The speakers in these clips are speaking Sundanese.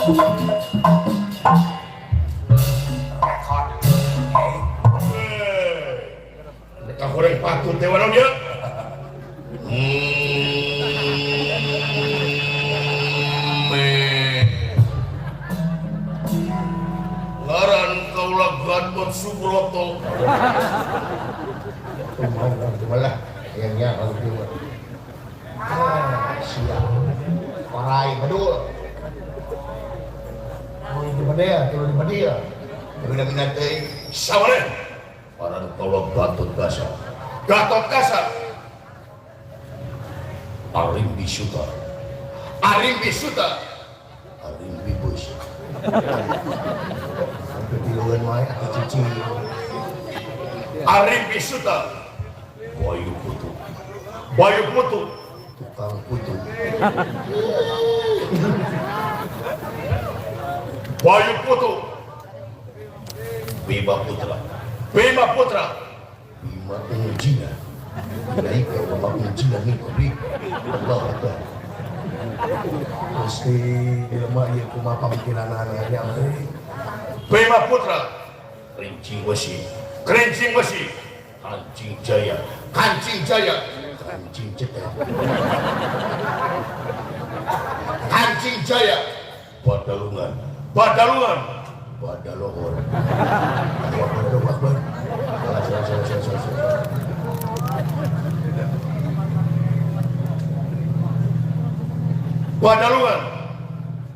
Rekod. Hey. Mereka goreng patut dewa naon dia? Ngaran kaula Gatot Subroto. Kumaha lah yang nya kalau kieu. Ah, siap. Orai bedul. Oh, di bedil, turun di bedil. Bina-bina teuing sawale. Ngaran kaula Gatot Kaca. Gatot Kaca. Arimbi Suta. Arimbi Suta. Arimbi Bus. Sampai tiluan wae atuh cicing. Arimbi Suta. Bayu Putu. Bayu Putu. Tukang putu. Bayu Putu. Bima Putra. Bima Putra. Bima Ungjina. Baik ya Bapak Ungjina nih beri. Allah Akbar. Gusti jelema ieu kumaha pamikiranana nya euy. Bima Putra. Kerincing Wesi. Kerincing Wesi. Kancing Jaya. Kancing Jaya. Kancing cetek. Kancing Jaya. Badalungan. Badalungan. Badalohor. Allahu Akbar. Salah salah salah salah salah. salah. Badalungan.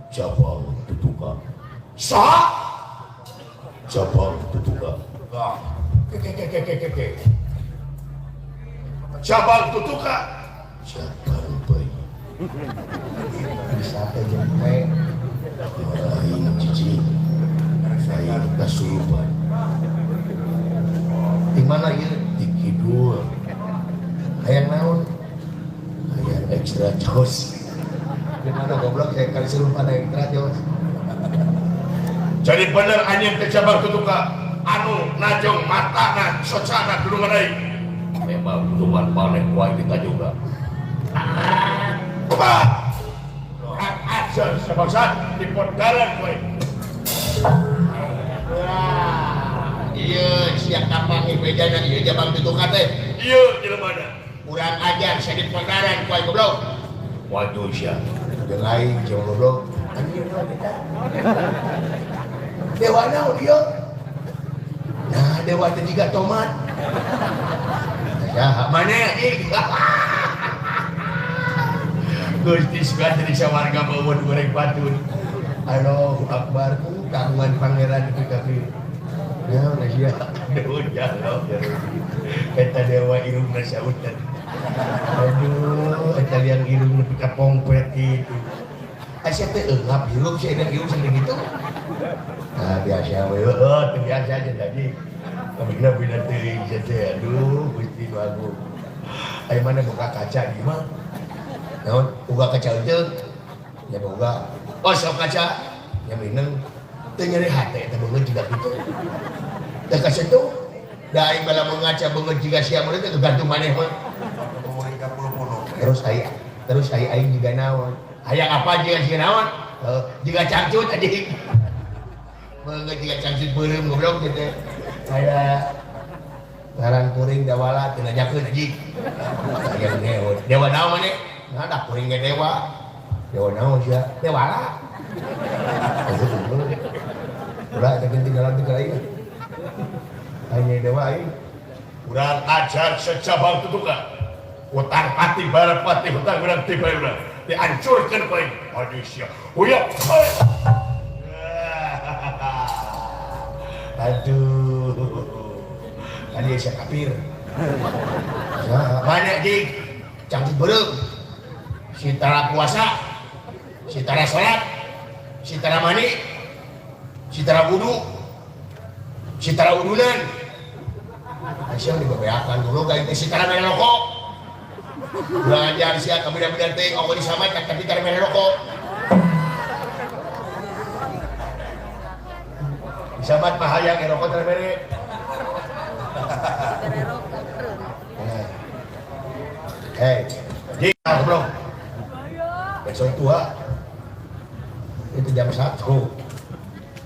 Cabang Tutuka. Saha? Cabang Tutuka. Ke ke ke ke ke ke. Cabang Tutuka. Cabang bayi. Bisa teh jempe. Aing cicing. Aing kasurupan. Di mana ieu? Di kidul. Hayang naon? Hayang ekstra jos. Di mana goblok saya kali serupan hayang ekstra jos. Jadi bener anjing ke cabang Tutuka. Anu najong matana socana dunungan aing. Memang dunungan maneh wae kita juga. Kumaha? Kurang ajar sebangsat di podaran kowe. Iya, siap kapan nih bejana ieu cabang Tutuka teh. Ieu jelemana. Kurang ajar saya di podaran kowe goblok. Waduh sia. Jeung aing jeung goblok. Anjing naon eta? Dewa naon ieu? Nah, dewa teh jiga tomat. Ya, Mana anjing? Gusti sugan jadi sawarga bawa goreng patut. Allahu Akbar ku kagungan pangeran itu kafir. Ya, sia. Aduh, ya Allah, ya Rabbi. Eta dewa irungna sautan. Aduh, eta liang irung nepi ka pongpet kitu. Asa teh eungap hirup sia enak hirup sampe kitu. Nah, biasa we. Heuh, teu biasa aja tadi. Kabina bina teuing sia teh. Aduh, Gusti nu agung. Aya mana boga kaca di imah? Naon? Boga kaca euteung? Nya boga. Oh, sok kaca. Nya mineng. Teu nyeri hate eta beungeut jiga kitu. Teu kasentuh. Da aing mah lamun ngaca beungeut jiga sia mah teh gantung maneh mah. Terus aya terus aya aing jiga naon? Hayang apa jiga sia naon? Heuh, jiga cangcut anjing. Beungeut jiga cangcut beureum goblok teh. Aya ngaran kuring dawala teu nanyakeun anjing. Hayang ngeut. Dewa naon maneh? Nah, da kuring ge dewa. Dewa naon sia? Dewala. Ulah eta tinggalan tinggal aing. Hanya dewa aing. Kurang ajar secabang Tutuka. Hutang pati barat pati hutang urang tiba urang. Dihancurkan ku aing. Aduh sia. Uyap. Aduh. Tadi sia kafir. Ya, Mana jing? Cangcut beureum. Si tara puasa, si tara salat, si tara mandi, si tara wudu, si tara udunan. Sia dibebeakan dulu gaing teh Si tara mere rokok. Kurang ajar sia kabina-bina teuing ongko disamai tapi tara mere rokok. Disambat mah hayang rokok tara mere. Hei, Jing, goblok. besok tua. Itu jam 1.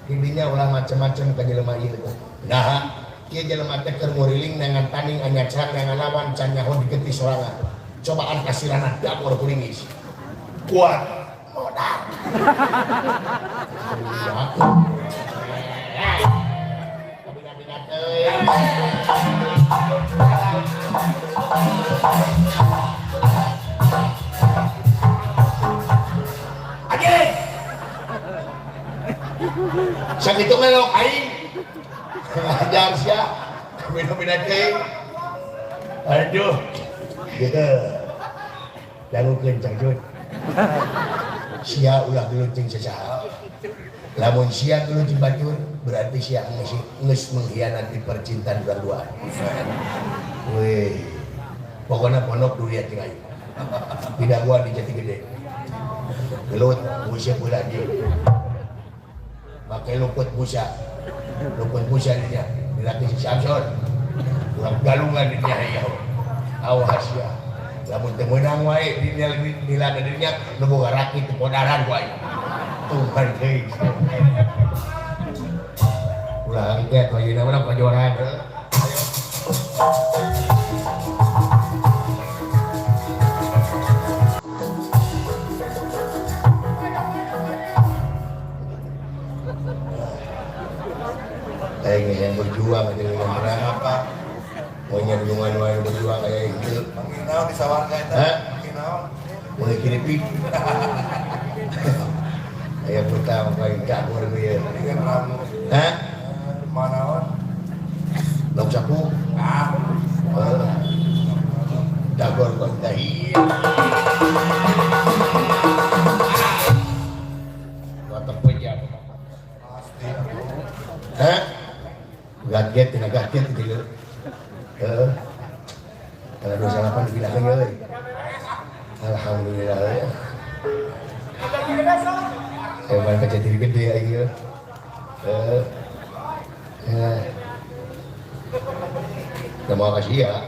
Didinya ulah macam-macam ka jelema ieu teh. Nah, ieu jelema teh keur nguriling dengan tanding anyacan dengan lawan can nyaho digetih sorangan. Cobaan kasirana dapur kuringis. Kuat. Modal. Aje. Sakitu ngelok aing. Ngajar sia. Beda-beda teh. Aduh. Dangukeun cangcut. Sia ulah gelut jeung sasaha. Lamun sia gelut jeung batur berarti sia geus mengkhianati percintaan urang dua. Weh. Pokona pondok durian jeung aing. Tidak gua di Jati Gede. Gelut busia pula dia. Pakai luput busa. Luput busa dinya. Dilatih si Samson. Urang galungan dinya ya. Awas ya. Lamun teu meunang wae dinya dilana dinya nu boga raki teu podaran wae. Tuhan teuing. Ulah engke atuh ayeuna mah pajoran. Ayo. Aing yang berjuang aja dengan perang apa? Maunya dungan wae berjuang kayak gitu. Manggil di sawarga eta. Hah? Manggil naon? Mulai kiripik. Aya buta mah dapur ieu. Tadi kan ramu. Hah? Mana naon? Lauk sapu. Ah. Dagor kontai. Watak pejam. Pasti. Hah? Gadget tina gadget gitu. Heeh. Kalau 28 dipindahkeun euy. Alhamdulillah euy. Hebat ka jadi gede aing ieu. Heeh. Ya. Da mau kasih ya.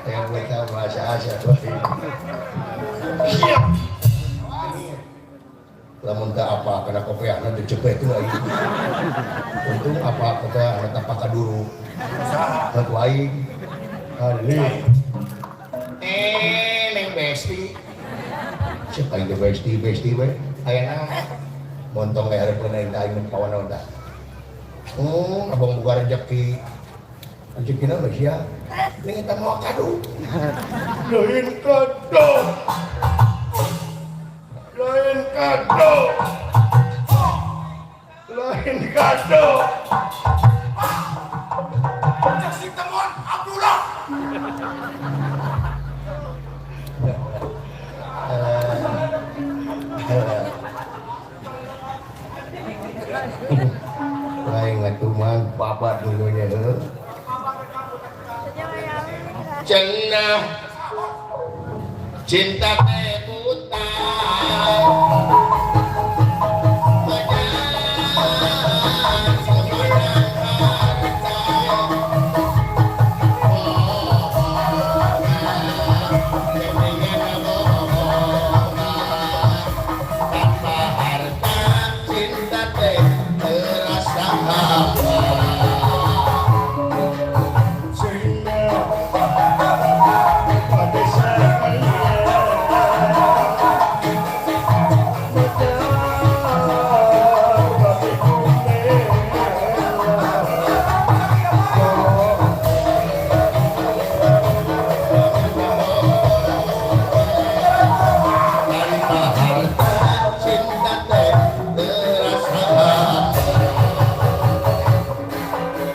Yang kita bahasa Asia tuh. Siap. Lamun teu apa kana kopiahna teu cepet tuh aing. Untung apa kopiahna tapak kaduru. Saha? Ku aing. Alih. Neng besti. Siapa aing teh besti besti we? Aya naon? Montong we hareupeun aing teh aing pawan tah. Abang boga rezeki. Rezekina mah sia. Ning eta moal kadu. Lain kado. Lain kado. Lain kado. Cek si temon Abdullah. Lain ngatuman bapak dulunya heuh. Cenah cinta teh buta. Tanpa harta cinta teh terasa hampa. Tanpa harta cinta teh terasa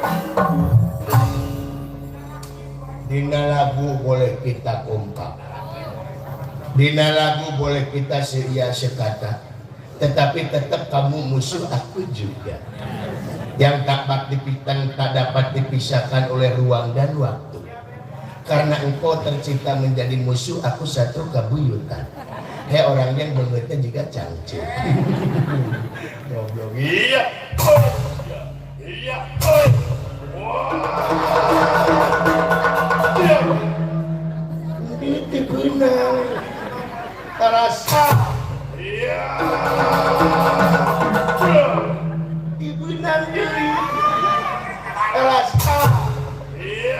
hampa. Dina lagu boleh kita kompak, dina lagu boleh kita seia sekata, tetapi tetap kamu musuh aku juga. Yang tak dapat dipisahkan, tak dapat dipisahkan oleh ruang dan waktu. Karena engkau tercipta menjadi musuh aku satu kabuyutan. Hei orang yang beungeutnya juga cangcut. Goblok. Iya. Iya. Wah. Itu benar. Terasa. Iya. Dibenang deui. Terasa. Iya.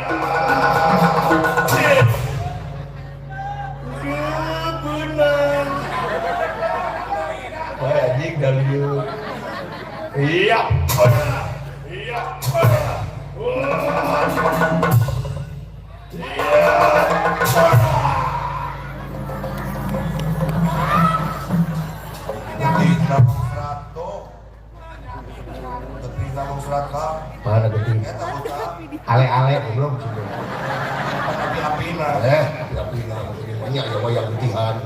Dibenang. Wah, anjing dalieu. Iya. Iya. Mana getih? Ale-ale belum cuma. Api-apina. Api-apina banyak ya wayang getihan.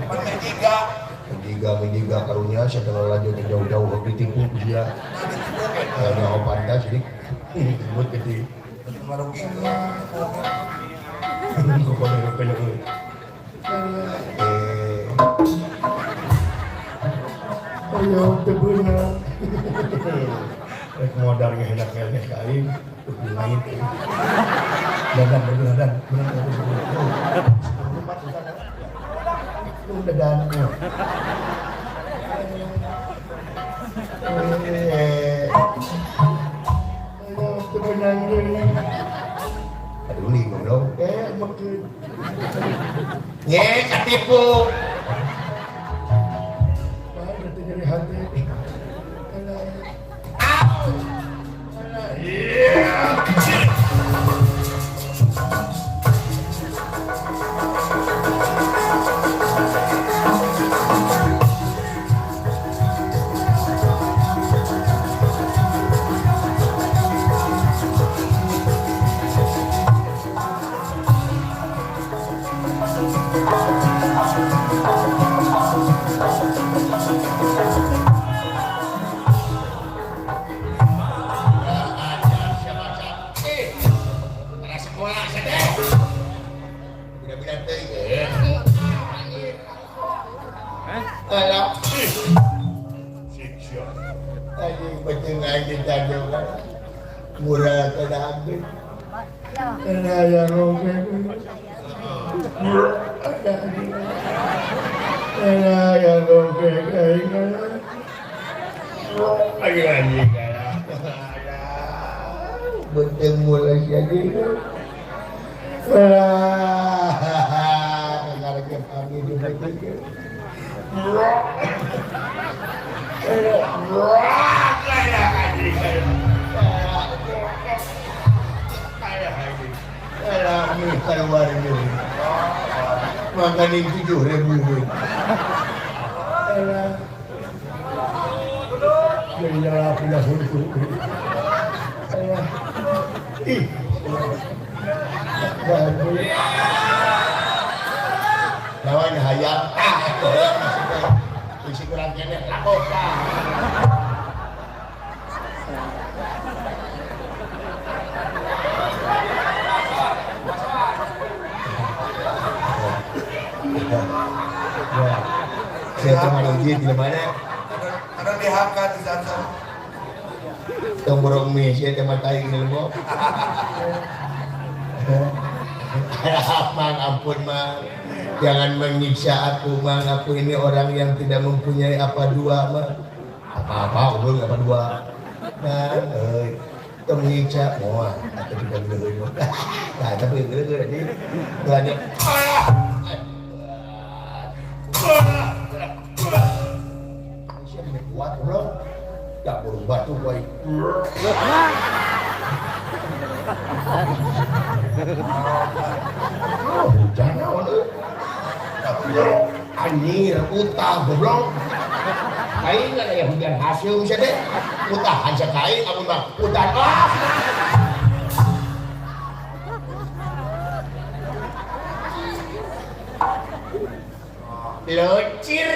Menjiga karunya saya kenal lanjut jauh-jauh ditipu dia. Ada pantas ini. Buat getih. Ayo tebeuna. Rek modal ngehenak-ngehenak ka aing, lain. Dadan dadan bener. Dadan. Ayo tebeunang deui. Aduh nih goblok. Makeun. Nye katipu. Nyeri hati. Murah kada habis. Kena yang oke. Kena yang oke. Bertemu lagi jadi. Makan 7.000. Lawan hayang isi kurang kene lakoka. Saya cuma uji di mana? Ada dihakan di sana. Tong borong mie saya tema tai di lembok. Mang, ampun mang, jangan menyiksa aku mang, aku ini orang yang tidak mempunyai apa dua mang. Apa-apa, belum apa dua. Nah, tong menyiksa, moal, atau juga belum. Nah, tapi gede jadi, banyak. Siapa yang kuat belum? Tak burung batu baik. Hujan naon euy. Anjir, utah goblok. Aing aya hujan haseum sia teh. Utahan sia ka aing amun mah utan. Ah. Locir.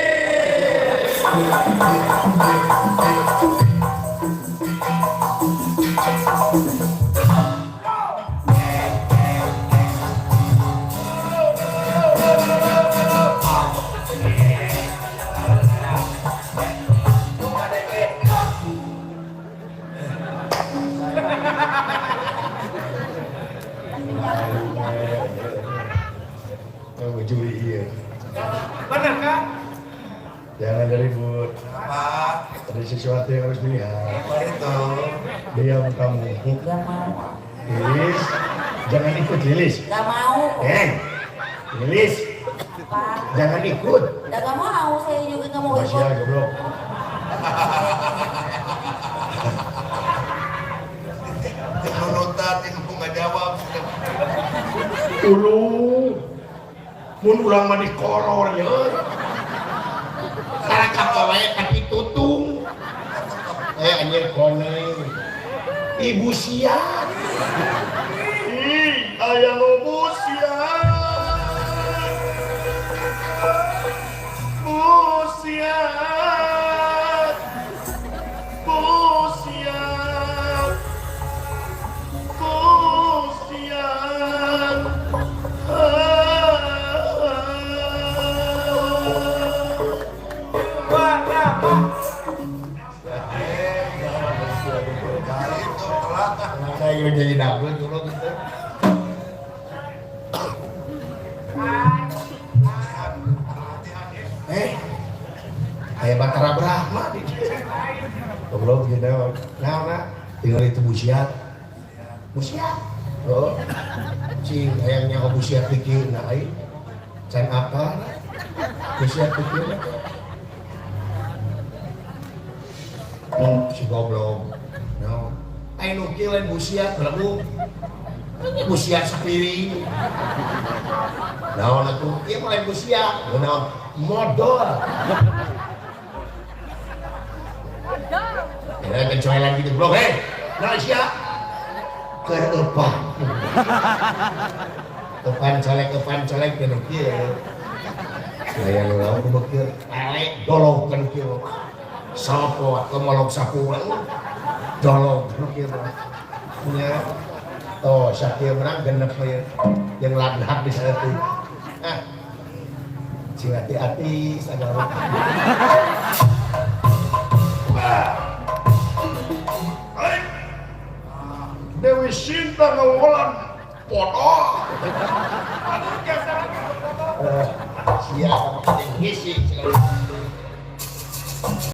Bener kan? Jangan ribut. Apa? Ada sesuatu yang harus dilihat. Apa itu? Diam kamu. Gak mau. Lilis, jangan ikut Lilis. Gak mau. Lilis, Pak. jangan ikut. Udah gak mau, saya juga gak mau Masih ikut. ya, goblok. Nunutan, ini nggak jawab. Ulu, mun ulang mah dikolor ya. Tarakap wae kaki tutung. Anjir koneng. Ibu siap. Ih, aya nu busiat. Busiat. Busiat. Busiat. Kali itu telat ah. Saya ingin jadi dapur dulu gitu. Kayak Batara Brahma di dia. Goblok gitu. Nah, tinggal itu busiat. Busiat. Oh. Cing, hayangnya kok busiat pikir nah ai. Can apa? Busiat pikir. Si goblok. No. Ai nu kieu lain busiat belagu. Ini busiat sapiring. Naon atuh? Ieu mah lain busiat. Naon? Modal. Ya kecoelan gitu blok hei. Nah sia. Keur eupan. Eupan colek nu kieu. Aya nu lawan ku kieu. Elek dolog kan kieu. Sopo atuh molog sapu. Dolog nu kieu. Nya. Oh, sakieu menang genep we jeung ladhap di saeutik. Ah. Sing hati-hati sagala. Dewi Sinta ngawolan podo. Siap, ngisi.